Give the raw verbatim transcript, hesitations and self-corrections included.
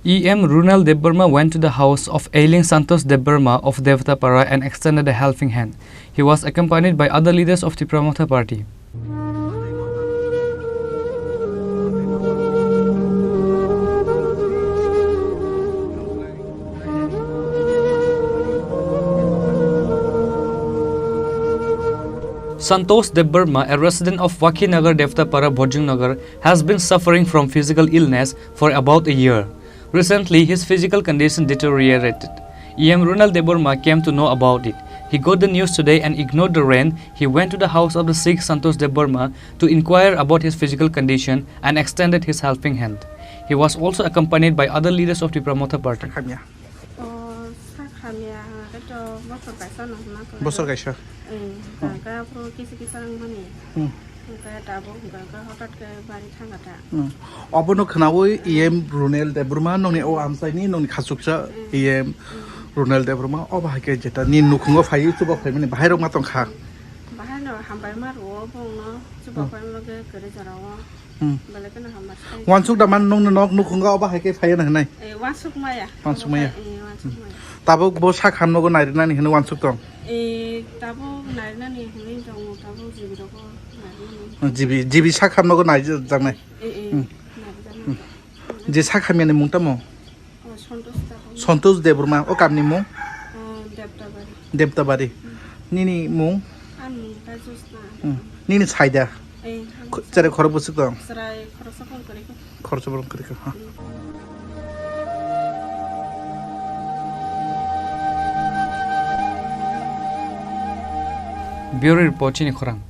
E M Runal Debbarma went to the house of ailing Santosh Debbarma of Devatapara and extended a helping hand. He was accompanied by other leaders of Tipra Motha Party. Santosh Debbarma, a resident of Wakhinagar Devatapara, Bhojongnagar, has been suffering from physical illness for about a year. Recently, his physical condition deteriorated. E M Runal Debbarma came to know about it. He got the news today and ignored the rain. He went to the house of the sick Santosh Debbarma to inquire about his physical condition and extended his helping hand. He was also accompanied by other leaders of Tipra Motha Party. Sakhamya. O, sakhamya, hwnkhe to bosor kaisa no hwnna khe. Bosor kaisa. Eng, hwnkhe aphuru kisa kisa wngmani. Hmm. Hwnkhe tabuk hwnkhe hwnkhe hotat khe bari thangkha ta. Hmm. Obono khnaui E M Runel Debbarma, nongni o amchaini, nongni khachuksa Hmm. E M Hmm. Runel Debbarma, obo hai khe jeta ni nukhungo phaiwi chuba phaimani bahai rok ma tongkha. Bahai no hambai ma rwo bongno chuba Hmm. phaima loge kwrwi jorao. Hmm. Belai kheno hambai. Wansuk da man nongni nok nukhungo obo hai khe phaiya na hinai. Eh, wansuk maya. Wansuk maya. Eh, wansuk maya. Tabuk bo sak ham nogo nairinani hino wansuk tong. Eh, tabuk nairinani hinwi tongo, tabuk jibi rogo nairinani. Jibi, jibi sak ham nogo naijaknai. Eh, eh, Hmm. naijaknai. Je sak hamyani mung tamo? Oh, Santosh Debbarma. Santosh Debbarma, o kamni mung? Oh, Debtabari. Debtabari. Hmm. Nini mung? Ani mung khe Jyotsna. Hmm. Nini saida? Eh, Kho-, chwrai khorok bwswk tong? Chwrai khoroksa phone kwrwi kho. Khoroksa phone kwrwi kho, ha. Hmm. Bureau Report, chini khorang.